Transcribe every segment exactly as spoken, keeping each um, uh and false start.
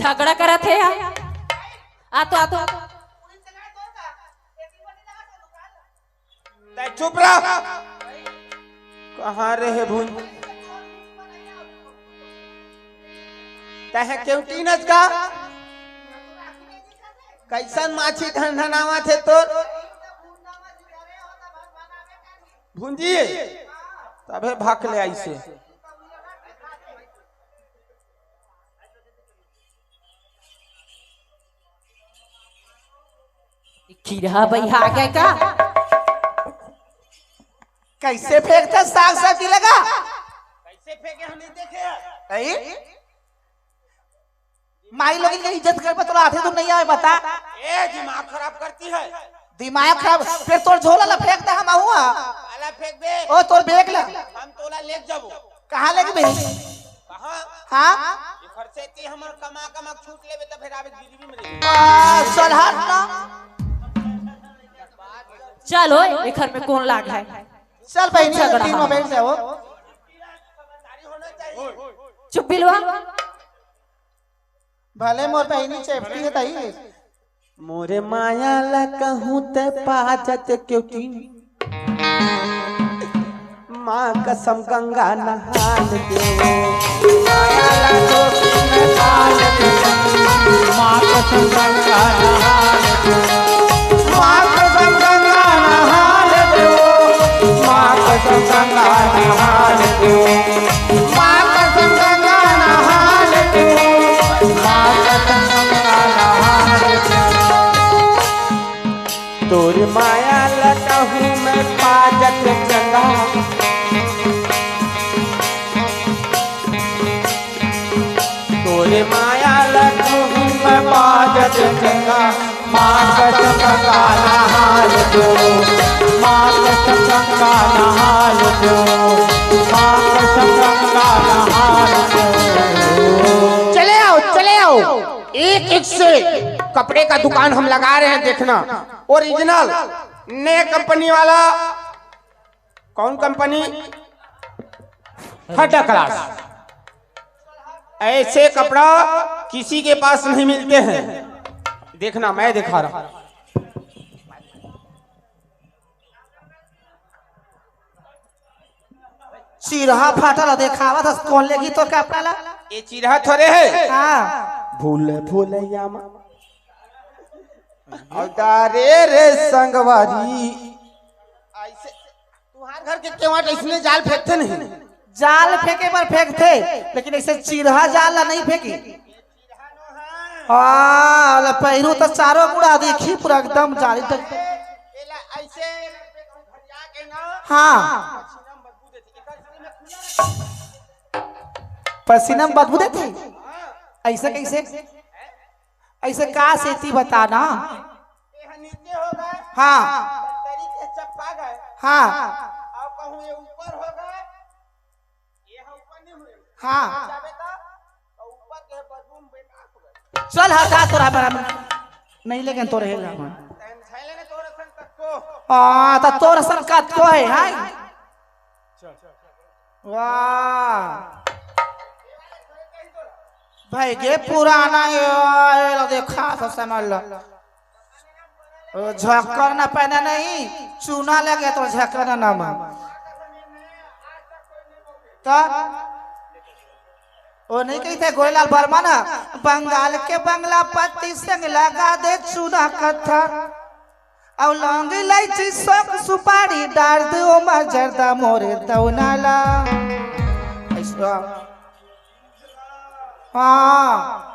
झगड़ा करत हे यार। आ तो, आ तो। तै चुप रह। कहाँ रहे भुन? तै केवटीनच का? कैसन माछी ढनढनावत हे तोर? भुंजी, तभे भक ले आइसे। खीरा बइहा गए का? कैसे फेंकता साग सब्जी लगा? कैसे फेंके हम नहीं देखे हैं। नहीं? माई लोग के इज्जत कर पे तोला आथे तो नहीं आए बता। ए, दिमाग खराब करती है। दिमाग खराब, फिर तोर झोला ला फेंकता हम हुआ। काला फेंक दे। ओ तोर बैग ला। हम तोला लेके जाबो। कहाँ लेके बे? कहाँ? हाँ? ये खर्चे ती हमर कमा कमा छूट लेबे त फिर आबे गिरवी में रही। आ, चल हट ना। चल ओए, ए घर में कौन लाग है? चल बहिनी, झगड़ा तीनों हमारा। बैठ जाओ। चुप बिलवा। भले मोर बहिनी चेपटी है तई। मोरे माया ला कहूँ ते पाजत क्यों की? माँ कसम गंगा नहान दे। माया ला तो मैं पाजत, माँ कसम गंगा नहान दे। माँ कसम गंगा नहान दे। माँ कसम गंगा नहान दे। माँ कसम गंगा नहान दे। माँ कसम गंगा नहान दे। तोर माया ला कहूँ मैं पाजत चंगा। तोर माया ला कहूँ मैं पाजत चंगा। माँ कसम गंगा नहान दो। माँ कसम गंगा नहान दो। माँ कसम गंगा नहान दो। चले आओ, चले आओ। एक एक से कपड़े का दुकान हम लगा रहे हैं, देखना। ओरिजिनल, नए कंपनी वाला। कौन कंपनी? Third class. ऐसे कपड़ा किसी के पास नहीं मिलते हैं। देखना, मैं दिखा रहा हूँ। चिरहा फाटल देखावत हस, कौन लेगी तोर कपड़ा ला? ये चिरहा थोड़े है। हाँ। भूल भूलैया मा। अउ डारे रे संगवारी। ऐसे तुम्हार घर के केवाट इसने जाल फेंकते नहीं। जाल फेंके बर फेंकते, लेकिन ऐसे चिरहा जाल ला नहीं फेंकी। हाँ, ले पहिरू तो चारों मुड़ा देखी, पूरा एकदम जाली तक। एला ऐसे घरिया के ना। हाँ। पसीना में बदबू देथे। ऐसे कैसे? ऐसे का सेती बता ना। ये नीचे होगा। हाँ। बंदरी के चप्पा गए। हाँ। और कहूँ ये ऊपर होगा। हाँ। चल हटा तोरा बराबर। नहीं लेकिन तोरे हेला। हाँ, त तोर सन कतको है, हाँ? वाह। भाई गे पुराना ये, ये लो देखा तो समझ लो। ओ, झक्कर ना पहने नहीं, चूना लगे तो झक्कर ना नाम। तो ओ नहीं कही थे गोरेलाल वर्मा ना, बंगाल के बंगला पत्ती संग लगा दे चूना कत्था, और लौंग इलायची सौंफ सुपारी डाल दे ओमा जर्दा मोरे दौनाला। ऐसा। हाँ।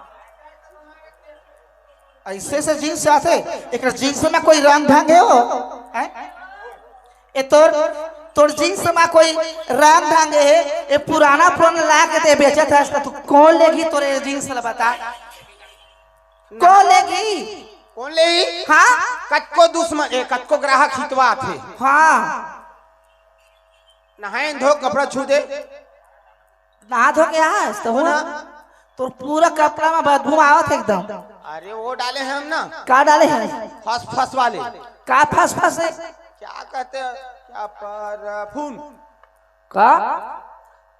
ऐसे से जींस आथे, एक जींस में कोई रंग ढंग है हो? हैं? ए तोर, तोर जींस में कोई रंग ढंग है, ए पुराना पुराना ला के दे बेचत है, तो तू कौन लेगी तोरे जींस ला बता? कौन लेगी? कौन लेगी? हाँ? कतको दुश्मन, ए, कतको ग्राहक हितवा थे। हाँ। नहाए धो कपड़ा छू दे। नहा धो के आस तो हो ना। तोर पूरा कपड़ा में बदबू आवत है एकदम। अरे वो डाले हैं हम ना। का डाले हैं? फस फस वाले। का फस फस है? क्या कहते हैं? क्या परफ्यूम? का?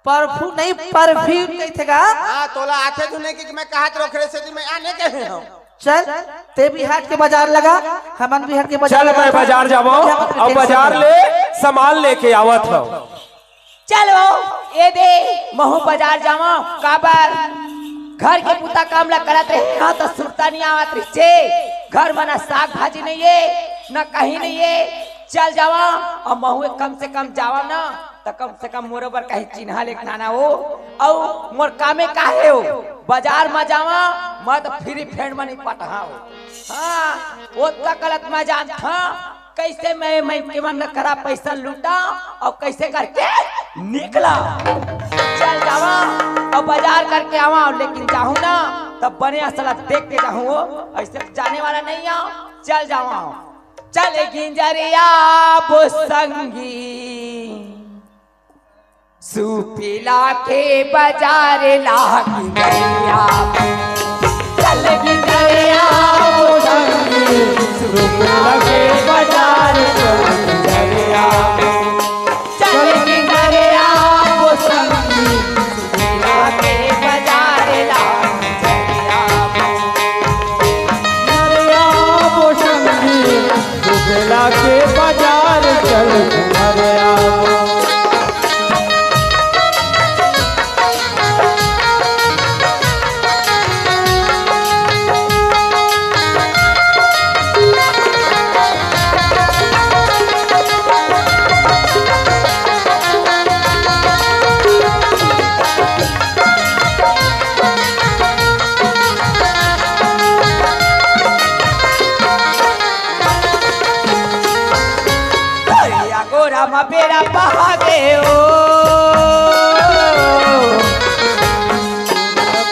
परफू नहीं, परफ्यूम कहिथे गा। हाँ, तोला आथे धुने की मैं कहत रहो, खड़े से मैं आने कहे हूँ। चल, ते भी हट के बाजार लगा, हमन भी हट के बाजार चल, लगा मैं था। बाजार जावं, ये हमन और बाजार ले सामान लेके आवत हूँ। चलो, ए दे, महू बाजार जावं, काबर घर के पुता काम ला करत रहे, यहाँ तो सुरता नहीं आवत रहिसे। घर म ना साग भाजी नहीं है, ना कहीं नहीं है। चल जावं, और महू कम से कम जावं ना, त कम से कम मोरो बर कहीं चिन्हा लेके आना हो। अउ मोर कामे काहे हो, बाजार म जावं, मैं तो फ्री फैंड म नहीं पटहा हो। हाँ, ओतका गलत मैं जानत हूँ। कैसे मैं, मैं के मन करा पैसा लूटा और कैसे करके निकला। चल जावं और बाजार करके आवा, लेकिन जाहूँ ना, तब बने असला देख के जाहूँ, ऐसे जाने वाला नहीं आव। चल जावं। चल गिंजरिया बो संगी, सुपीला के बाजार लागी नैया। चल गिंजरिया बो संगी, सुपीला के बाजार चल गिंजरिया। चल गिंजरिया बो संगी, सुपीला के बाजार लागी नैया। नरिया बो संगी, सुपीला के बाजार चल गिंजरिया। गोरा म बेरा पहा गे ओ।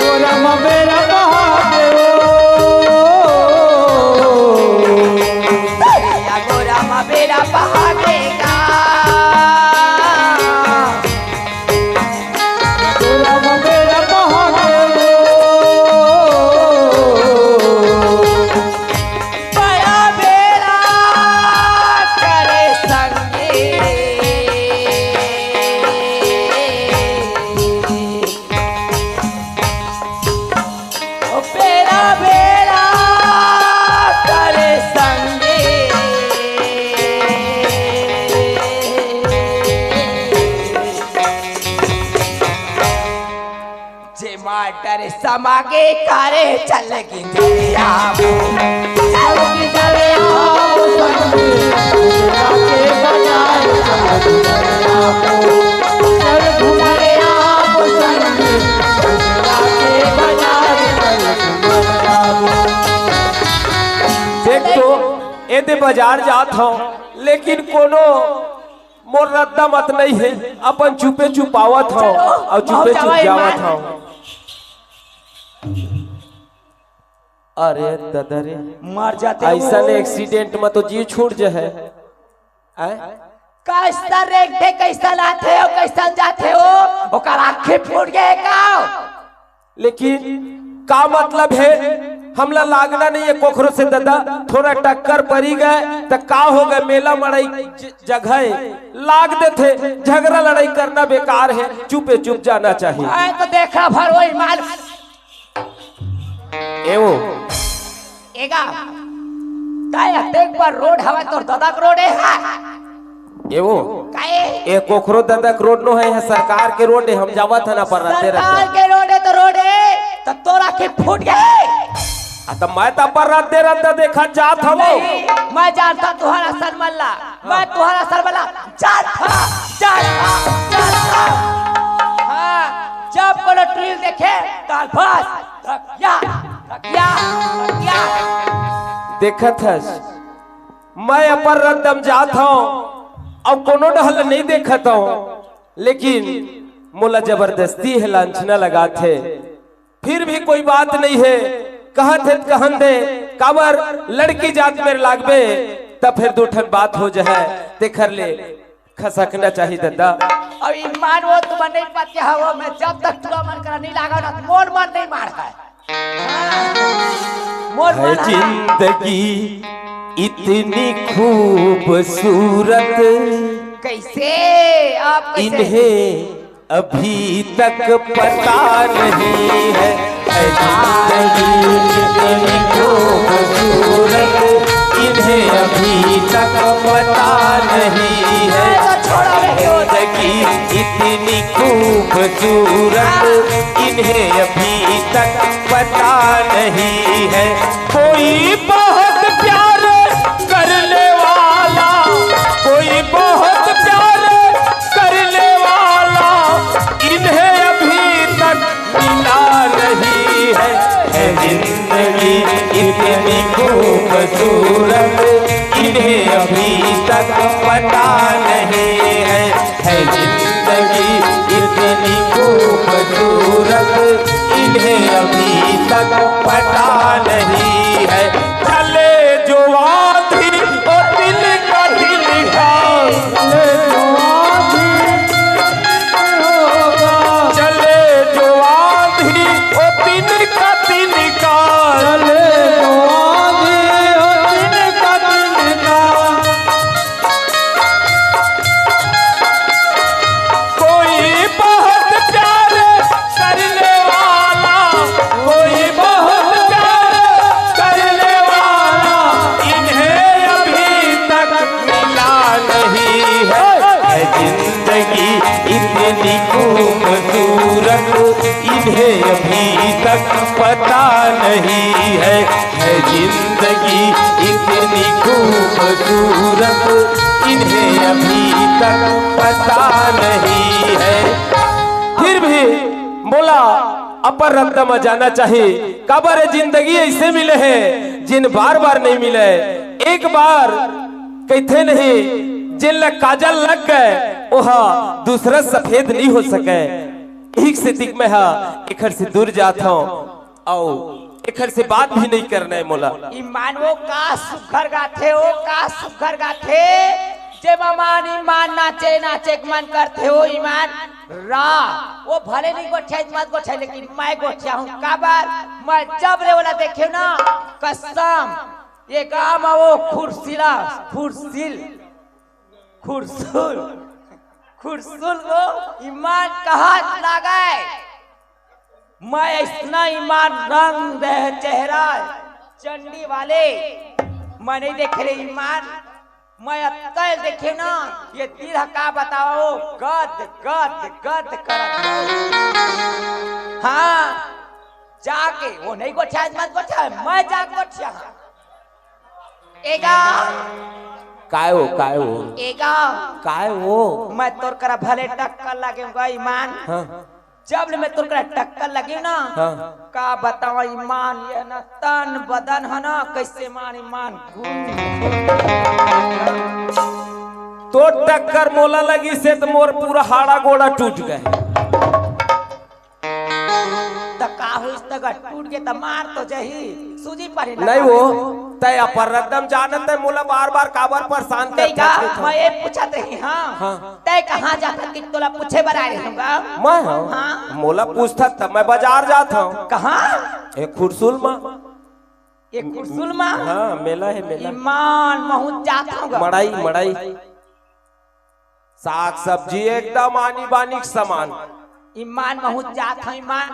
गोरा म बेरा पहा गे ओ। गोरा म बेरा पहा गे गा। जे माटर समागे करे चल गिंजरिया बो। चल गिंजरिया बो संगी, के बाजार चल गिंजरिया बो। चल घुमरिया बो संगी, के बाजार चल गिंजरिया बो। देख तो, एदे बाजार जात हव, लेकिन कोनो मोर रद्दा मत नहीं है, अपन चुपे चुप आवत हव अउ चुपे चुप जावत हव। अरे दादा रे, मर जाते हो। ऐसा ने एक्सीडेंट में तो जीव छूट जाए। आय? कैसा रेंगथे, कैसा लाथे हो, कैसा जाथे हो, ओकर आँखें फूट गए का? लेकिन का मतलब है, हमला लागना नहीं है कोखरो से दादा, थोड़ा टक्कर परी गए त का हो गए, मेला मड़ई ज-, जगह है, लाग देथे, झगड़ा लड़ाई करना बेकार है, चुपे चुप जाना चाहिए। आय तो देखा भर वही माल। एवो। एगा। काय अतेक पर रोड हवा तोर ददक रोड है हा? एवो। काए? ए कोखरो ददक रोड नो है, है सरकार के रोड है, हम जावत हन अपन रद्दे रद्दा। सरकार के रोड है तो रोड है, तो तोर आँखें फूट गए। आ, तो मैं तो अपन रद्दे रद्दा देखा जात हवो। नहीं, मैं जानता तुहर असन मन ला, मैं तुहर असन मन ला जानता, जानता, जानता। हाँ, जब कोनो ट्रिल देखे, तो बस, धकिया, धकिया, धकिया। देखत हस, मैं अपन रद्दा म जात हव, अब कोनो डहल नहीं देखत हव, लेकिन मोला जबरदस्ती हे लांछना लगात हे, फिर भी कोई बात नहीं हे, कहत हे त कहन दे, काबर लड़की जात मेर लागबे, त फिर दू ठन बात हो जाए, तेखर ले खसकना चाही ददा। अब ईमान वो तुम नहीं पाते हो, मैं जब तक तुरा मन करा नहीं लागा ना, मोर मन नहीं मार है। मोर है मन है। जिंदगी इतनी खूबसूरत, कैसे आप कैसे? इन्हें अभी तक पता नहीं है, है जिंदगी कितनी खूबसूरत, इन्हें अभी तक पता नहीं है। जिंदगी इतनी खूबसूरत, इन्हें अभी तक पता नहीं है। कोई बहुत प्यार करने वाला, कोई बहुत प्यार करने वाला, इन्हें अभी तक मिला नहीं है। है जिंदगी इतनी खूबसूरत, इन्हें अभी तक पता नहीं है। है जिंदगी इतनी खूबसूरत, इन्हें अभी तक पता नहीं है। चले जो आंधी, ओ तिनका तिनका। चले जो आंधी, चले जो आंधी, ओ तिनका तिनका। चले जो आंधी, ओ तिनका तिनका। कोई बहुत प्यार करने वाला, कोई बहुत प्यार करने वाला, इन्हें अभी तक मिला नहीं है। है जिंदगी इतनी खूबसूरत, इन्हें अभी तक पता नहीं है। है जिंदगी इतनी खूबसूरत, इन्हें अभी तक पता नहीं है। फिर भी मोला अपन रद्दा म जाना चाही, काबर ए जिंदगी ऐसे मिले हे, जिन बार बार नहीं मिले। एक बार कहिथे नहीं, जिन ल काजल लग गए, ओहा दूसरा सफेद नहीं हो सके। एक से दिख में हा, एखर से दूर जात हूँ। अउ एखर से बात भी नहीं करना है मोला। ईमान वो का सुघर गाथे, वो का सुघर गाथे। जे ममान ईमान नाचे, नाचे के मन करथे, वो ईमान रा। वो भले नहीं गोठिया, मत गोठिया, लेकिन मैं गोठिया हूँ। काबर? मैं जब ले वाला देखे ना, कसम, ये गाँव में वो खुरसिला, खुरसिल, खुरसुल, खुरसुल वो ईमान कहाँ लागे। मैं ऐसना ईमान रंग रहे चेहरा चंडी वाले, मैं नहीं देखे रे ईमान। मैं अतका देखे ना, ये दिल ह का बताओ, गद गद गद करत हे। हाँ, जाके वो नहीं गोठिया, मत गोठिया, मैं जा गोठिया। एगा। काय हो, काय हो? एगा। काय हो? मैं तोर करा भले टक्कर लागेंव ईमान। हाँ। जब ले मैं तोर करा टक्कर लागेंव ना, हाँ। का बतावंव ईमान, ये ना तन बदन हे ना, कैसे मान ईमान। तोर टक्कर मोला लगिस हे त मोर पूरा हाड़ा गोड़ा टूट गे। त का होइस, त गा टूट गे त मार तो जही, सूजी परे लगा। नहीं हो, तैं अपन रद्दा म जानत हे, मोला बार-बार काबर परेशान करत हस? मैं ये पूछत रही, हाँ। हाँ। तैं कहाँ जात हस कि तोला पूछे बर आए रहे हूँ गा? मैं हूँ? हाँ। मोला पूछथस त मैं बाजार जात हूँ। कहाँ? ए खुरसुल मा। ए खुरसुल मा? हाँ, मेला हे, मेला। ईमान महूँ जात हूँ गा। मड़ई, मड़ई। साग सब्जी एकदम आनी बानी के समान। ईमान महूँ जात हूँ ईमान,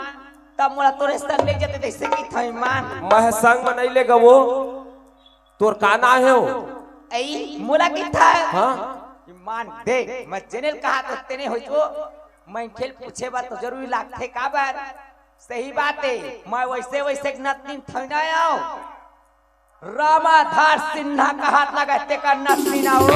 तब मोला तोरे संग ले जाते तैसे कहिथंव ईमान। मैं संग म नहीं ले गवो, तोर का नाव हे वो? ऐ, मोला कहिथस? हाँ। ईमान देख, मैं जेने ल कहा तो तेने हो जो, मैं खेल पूछे बर तो जरूरी लागथे काबर? सही बात हे, मैं वैसे वैसे के नतनी थोड़ी ना आंव। रामाधार सिन्हा कहात लगा तेकर नतनी ना हो।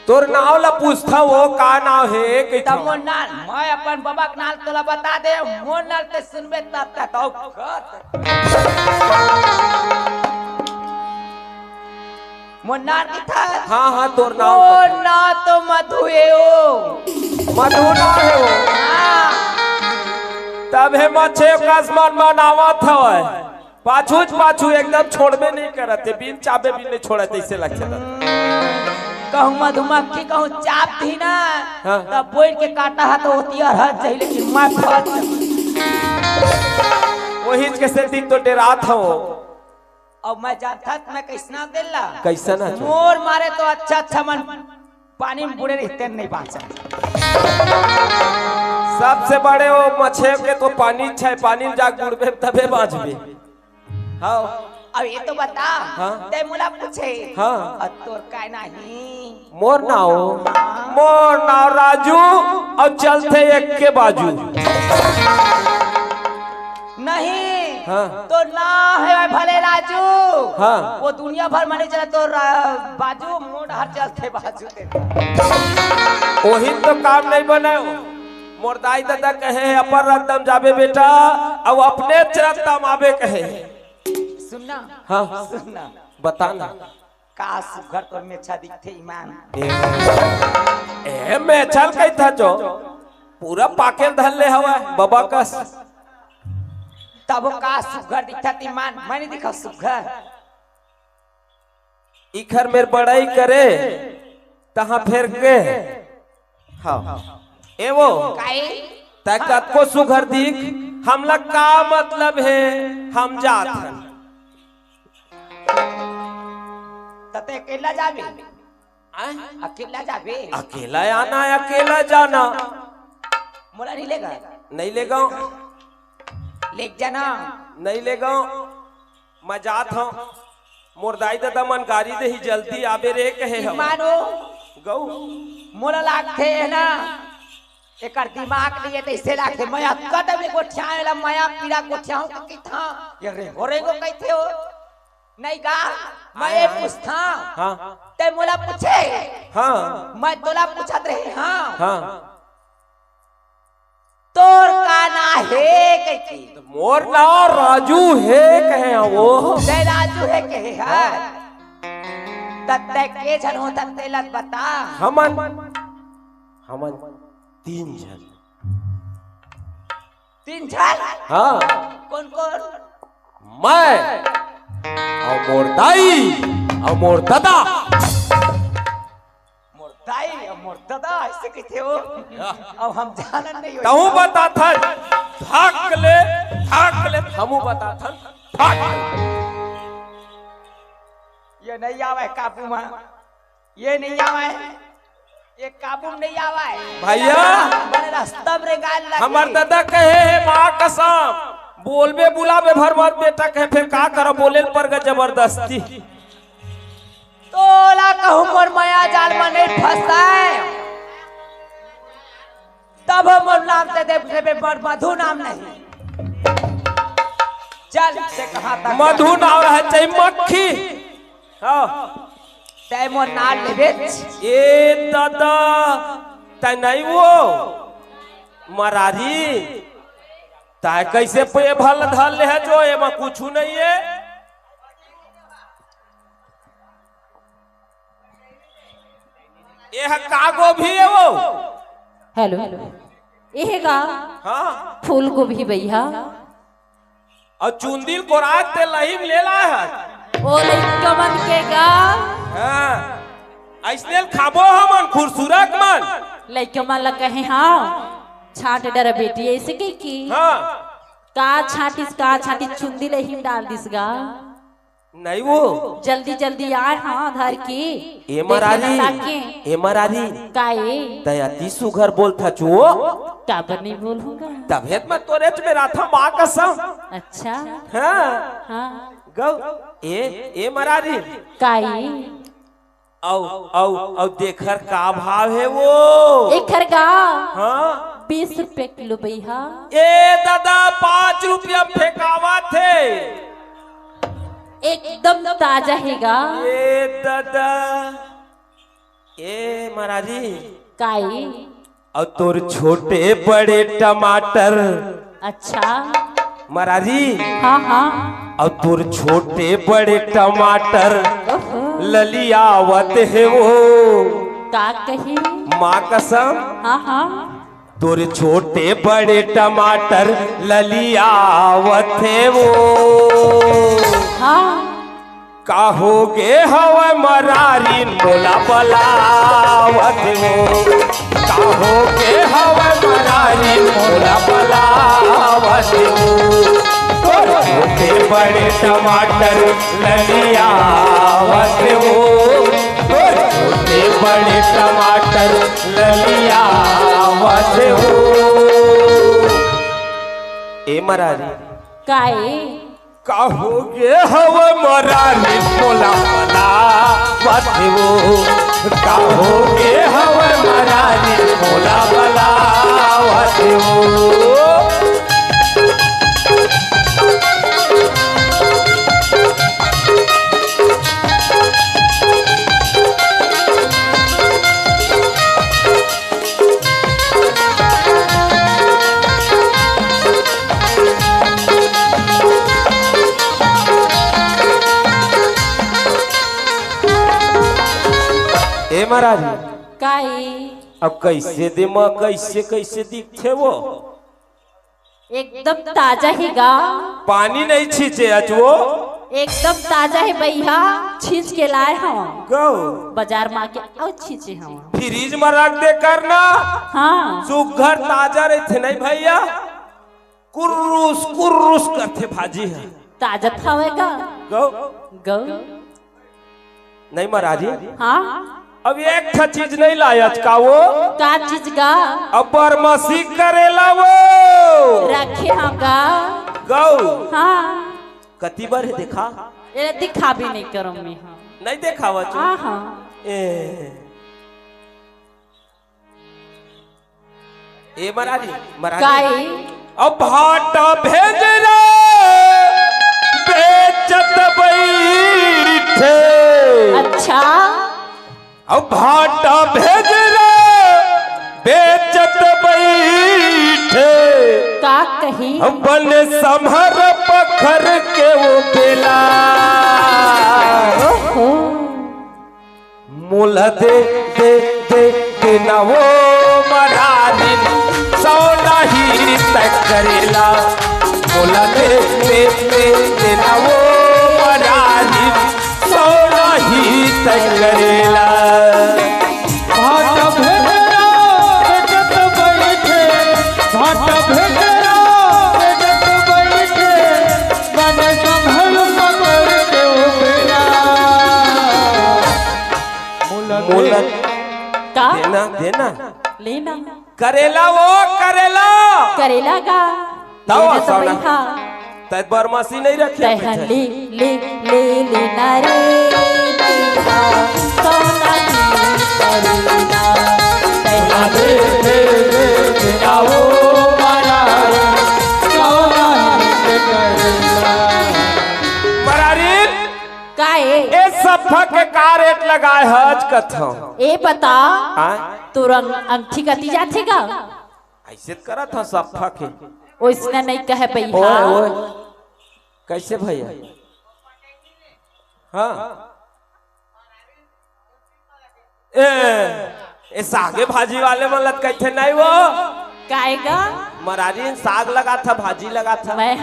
तोर नाव ला पूछथंव वो, का नाव हे, कहिथंव। तब मोर नाव, मैं अपन बबा के नाव तोला बता देंव, मोर नाव तैं सुनबे तब तक तो कर। मोर नाव कहिथस? हाँ, हाँ, तोर नाव मोर कहिथस। नाव तो मधु हे वो। मधु नाव हे वो। हाँ। तभे मछे कस मन मनावत हवय। पाछू च पाछू एकदम छोड़बे नहीं करत हे, बिन चाबे बिन नहीं छोड़त हे, तैसे लगथे दादा। कहूँ मधुमक्खी कहूँ चाब दिही ना, हाँ। तब बोल के काटा हा तो होती अरहर जही, लेकिन मैं फंस। वही के सेती तो डेरात हूँ। अउ मैं जानथंव मैं कइसना तेला। कइसना? मोर मारे तो अच्छा अच्छा मन पानी में बुड़े रहिते नहीं बाँचन। सबसे बड़े वो मछेव के तो पानी छै, पानी में जा बुड़बे तभे बाँचबे। हाँ। अब ये तो बता, हाँ। तैं मोला पूछे, हाँ। अउ तोर काय नाहीं? मोर नाव, मोर नाव राजू, अउ चलथे एक के बाजू। नहीं, हाँ। तोर नाव हे भले राजू। हाँ। वो दुनिया भर में नहीं चला, तोर बाजू मोर हर चलथे बाजू। ओही तो काम नहीं बने। मोर दाई ददा कहे, "अपन रद्दा म जाबे बेटा, अउ अपने रद्दा म आबे," कहे। सुन ना, हाँ। सुन ना। बता ना। का सुघर तोर मेछा दिखथे ईमान। ए, ए, मेछा ल कहिथा जो, पूरा पाके ल धर ले हवय, बबा कस। तब वो का सुघर दिखथे ईमान, मैं नहीं दिखा सुघर। इखर मेर बड़ाई करे, तहाँ फेर के। हाँ। ए वो, काई? तैं कतको सुघर दिख, हमला का मतलब हे, हम जात हन। त तैं अकेला जाबे? आय? अकेला जाबे? अकेला आना, अकेला जाना। मोला नहीं लेगा? नहीं लेगा। लेग जाना। नहीं लेगा। मैं जात हँव, मोर दाई ददा मन गारी देही, जल्दी आबे रे कहे हवय। मानो। गऊ। मोला लागथे हे ना, एकर दिमाग नहीं हे, तइसे लागथे। मैं अतका तब ले गोठियाए ला, मया पीरा गोठियाहूँ कहिथा। ये रे, हो रे गो कहिथे हो। नहीं गा, मैं आय, ये आय। पूछथा। हाँ। तैं मोला पूछे। हाँ। मैं तोला पूछत रहे, हाँ। हाँ। तोर का नाव हे कहिके? मोर नाव राजू हे कहे हँव वो। तैं राजू हे कहे हस? हाँ। त तैं के झन होथस तेला बता। हमन, हमन तीन झन। तीन झन? हाँ। कोन कोन? मैं, अउ मोर दाई, अउ मोर ददा। मोर दाई अउ मोर ददा, अइसे कहिथे वो। या। अब हम जानन नहीं हो। तहूँ बताथन, धाक ले, धाक ले, हमू बताथन, धाक ले। ये नहीं आवय काबू मा, ये नहीं आवय, ये काबू में नहीं आवय। भैया, बने रस्ता में रेंगाय लगे। हमर ददा कहे हे, माँ कसम, बोलबे बुलाबे भर मत बेटा कहे, फेर का करव, बोले ल परगे जबरदस्ती। तोला कहूँ मोर मया जाल म नहीं फँसाय, तब मोर नाम ते देव देवे मोर मधु नाम नहीं। चल, ते कहाँ तक मधु नाम रहे चाहे मक्खी। हाँ। तैं मोर नाम लेबे। ए दादा, तैं नहीं वो मरारी, तैं कइसे पे भल धर ले हे जो एमा कुछु नहीं हे। एह का गोभी हे वो? हेलो, एह का? हाँ। फूल गोभी भैया। अउ चुंदी ल कोरात ते लहिम ले लाय हस। ओ लइका मन के का? हाँ। अइसने ल खाबो हमन खुरसुरक मन। लइका मन ल कहे हाँ, छांट डर बेटी अइसे कहिके। हाँ। का छांटिस, का छांटिस, चुंदी लहिम डाल दिस गा। नहीं वो। जल्दी जल्दी आय हाँ धर के। ए मरारी, ए मरारी। का ए? तैं अति सुघर बोलथस वो। काबर नहीं बोलहूँ गा? तभे त मैं तोरेच में रथँव माँ कसम। अच्छा। हाँ। हाँ। गऊ, ए, ए मरारी। का ए? अउ, अउ, अउ देख एखर का भाव हे वो? एखर का? हाँ। बीस रुपया किलो बइहा। ए दादा, पाँच रुपया फेंकावत हे। एकदम ताजा हे गा। ए दादा, ए मरारी। काई? अउ तोर छोटे बड़े टमाटर। अच्छा। मरारी। हाँ, हाँ। अउ तोर छोटे बड़े टमाटर ओहो। ललियावत हे वो। का कही? माँ कसम। हाँ, हाँ। तोर छोटे बड़े टमाटर ललियावत हे वो। हाँ। का होगे हवय मरारी मोला बलावत वो, का होगे हवय मरारी मोला बलावत वो। तोर छोटे बड़े टमाटर ललियावत वो, तोर छोटे बड़े टमाटर ललियावत हो। ए मरारी, काए? का होगे हवय मरारी मोला बतावत हो? का होगे हवय मरारी मोला बतावत हो? ए महाराज, काई? अब कइसे दे म कइसे कइसे दिखथे वो? एकदम ताजा हे गा। पानी नहीं छींचे आज वो। एकदम ताजा हे भैया, छींच के लाए हव। गौ। बाजार मा के अउ छींचे हव। फ्रिज मा रख दे करना। हाँ। सुग्घर ताजा रहिथे नहीं भैया, कुर्रुस कुर्रुस करथे भाजी ह। ताजा हवे गा। गौ। गौ। नहीं महाराज जी। हाँ। अब एक ठा चीज नहीं लायच का वो? का चीज गा? अब बरमसी करेला वो। रखे हव गा। गौ। हाँ। कति बर हे देखा? ए, दिखा भी नहीं करो मैं, हाँ। नहीं देखावच। हाँ, हाँ। ए। ए मरारी, मरारी। काई? अब भाटा भेजरा बेचत बैठे। अच्छा। अब भाटा भेजरा बेचत बैठे। का कही? अब बने समहर पखर के वो बेला। ओहो। मोला दे, दे, दे, दे ना वो मरारिन, सौ नहीं तक करेला। मोला दे, दे, दे, दे ना वो मरारिन, सौ नहीं तक करेला। भाटा भेजरा बेचत बैठे, भाटा भेजरा बेचत बैठे, बने संभल पकड़ के उबेला। मोला का? देना, देना। लेना। करेला वो, करेला। करेला का? तब लेना तो साला। भाई, हाँ। तै बरमासी नहीं रखे तै पीछे। हली, ले, ले, लेना रे, लेना, सोना की करेला। तै हली, ले, ले, ले, लेना वो मारा रे, सोना की करेला। मरारी, का ए? ए सफा के का रेट लगाए हच कथव? ए बता, हाँ? तोर अंग-, अंगठी कती जाथे गा? अइसे करत ह सफा के। ओइसने नहीं कहे बइहा। ओए, ओए। कइसे भइया? हाँ। ए, ए सागे भाजी वाले मन ल त कहिथे नहीं वो। काहे गा? मरारिन साग लगाथा, भाजी लगाथा। मैं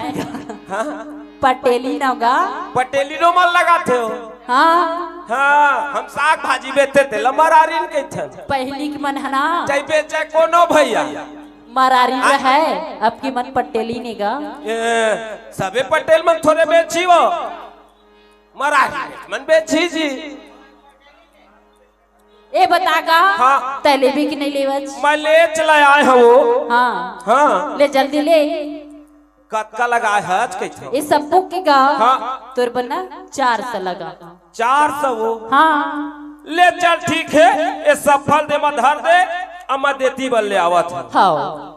हाँ। पटेली न गा। पटेली नो मन लगाथे हो। हाँ। हाँ, हम साग भाजी बेचथे तेला मरारिन कहिथन। पहिली के मन ह ना। चाहे बेचे कोनो भइया। मरारिन आ- रहे, अब के मन पटेली ने गा। ए, सबे पटेल मन थोरे बेची वो। मरारिन मन बेची जी। ए बता गा, हाँ। तै लेबे कि नहीं लेवच? मैं लेच ला आए हवो। हाँ। हाँ। ले जल्दी ले। कतका लगाए हच कहिथे? ए सब्बो के गा। हाँ। तोर बर ना चार सौ लगा। चार सौ वो? हाँ। ले चल ठीक हे, ए सफा ल दे म धर दे, अम्मा देती बर ले आवत हँव। हाँ।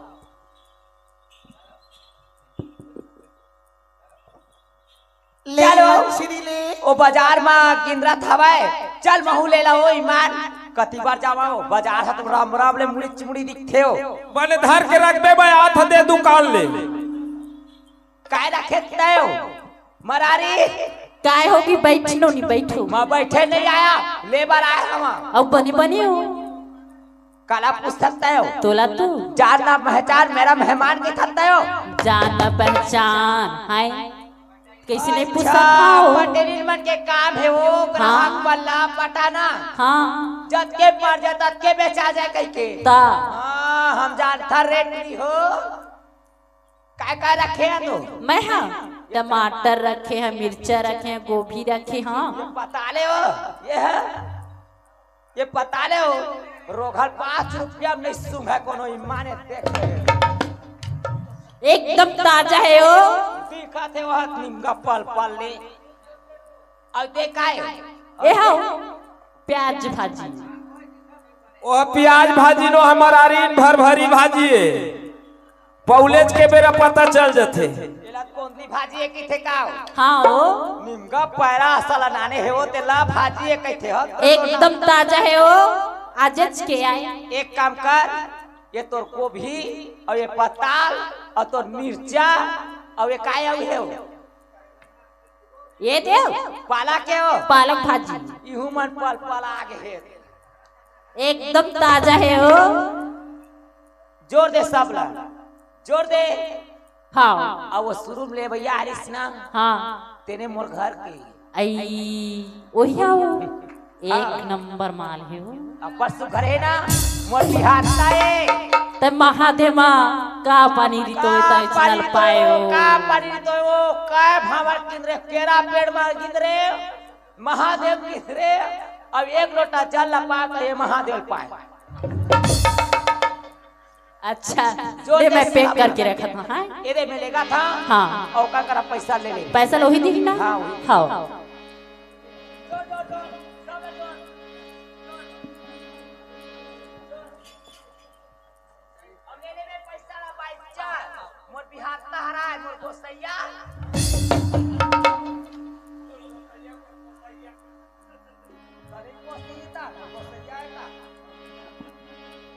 ले चल ओ, ओ। श्री ले। ओ बाजार म गिंदरत हवय, चल महू ले ला ओ ईमान। कति बार जावा ओ बाजार ह तो राम राम ले मुड़ी चिमुड़ी दिखथे ओ। बने धर के रख दे, मैं आत ह ते दुकान ले। काय रखे तय ओ? मरारी। काय होगी, बैठ नो नी, बैठो। मैं बैठे नहीं आया, ले बर आए हवा। अब बनी बनी हो। काला पूछ सकता हो? तोला तू। जान ना पहचान, मेरा मेहमान के थकता हो। जान ना पहचान, हाय। कैसे नहीं पूछ अच्छा, सकता हो? पटेलिन मन के काम हे वो, ग्राहक हाँ। बल्ला पटाना। हाँ। जतके पर जाए, ततके बेचा जाए कहिके। ता। हाँ, हम जानथन रेट नहीं हो। काय काय रखे हे तू? मैं हाँ, टमाटर रखे हैं, मिर्चा रखे हैं, गोभी रखे हैं। बता ले वो, ये है। ये पता ले हो, रोघल पाँच रुपया में नहीं सूंघे कोनो, ईमान हे, देख ले। एकदम ताजा हे हो। दिखत हे वह निमगा पल पल ले। अउ ते काय? ए हो, प्याज भाजी। ओ प्याज भाजी नो, हमर आरीन भर भरी भाजी हे। पौलेज के बेरा पता चल जथे। एला कोंदली भाजी हे कहिथे का हो? हाँ हो। निमगा पैरा असल नाने हे वो, तेला भाजी हे कहिथे हो। एकदम ताजा हे हो, आजच के आए। एक काम कर, ये तोर गोभी अउ ये पताल अउ तोर मिर्चा अउ ये काय अउ हे वो? ये देव, पालक हे वो? पालक भाजी। इहू मन पल पल आगे हे। एकदम ताजा हे हो। जोर दे सब ला, जोर दे। हाँ। अब वो शुरू में ले भैया आरिस ना। हाँ। तेने मोर घर के। आई, ओही आओ। एक हाँ। नंबर माल हे वो। अब परसों घर हे ना, मोर बिहार ताए। ते महादेव मा का पानी रितोय का ताए पानी चल रितोय पाए वो, हो। का पानी रितोय वो, का भावर किंदरे, केरा पेड़ मार किंदरे, महादेव किंदरे, अब एक लोटा जल ला पा के ये महादेव पाए। अच्छा, जो ले मैं जैसे पैक आप करके रखत हूँ, हाँ? एदे में लेगा था। हाँ। अउ का करा पैसा ले ले। पैसा लोही दी ना? हाँ, वही। हाँ। अब ले ले बे पैसा ला बाई, चल। मोर बिहार तहरा हे, मोर गोसैया।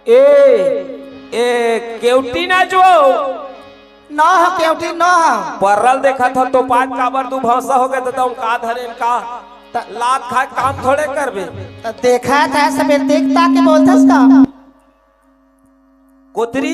ए, ए, केवटी ना जो। ना हो, केवटी ना हो। परल देखत हो तो पाँच काबर दू भौंसा हो गए, तो तुम का धरे का? त- लात खाए काम थोड़े करबे। त देखा था सबेर देखता के बोलथस का? कोतरी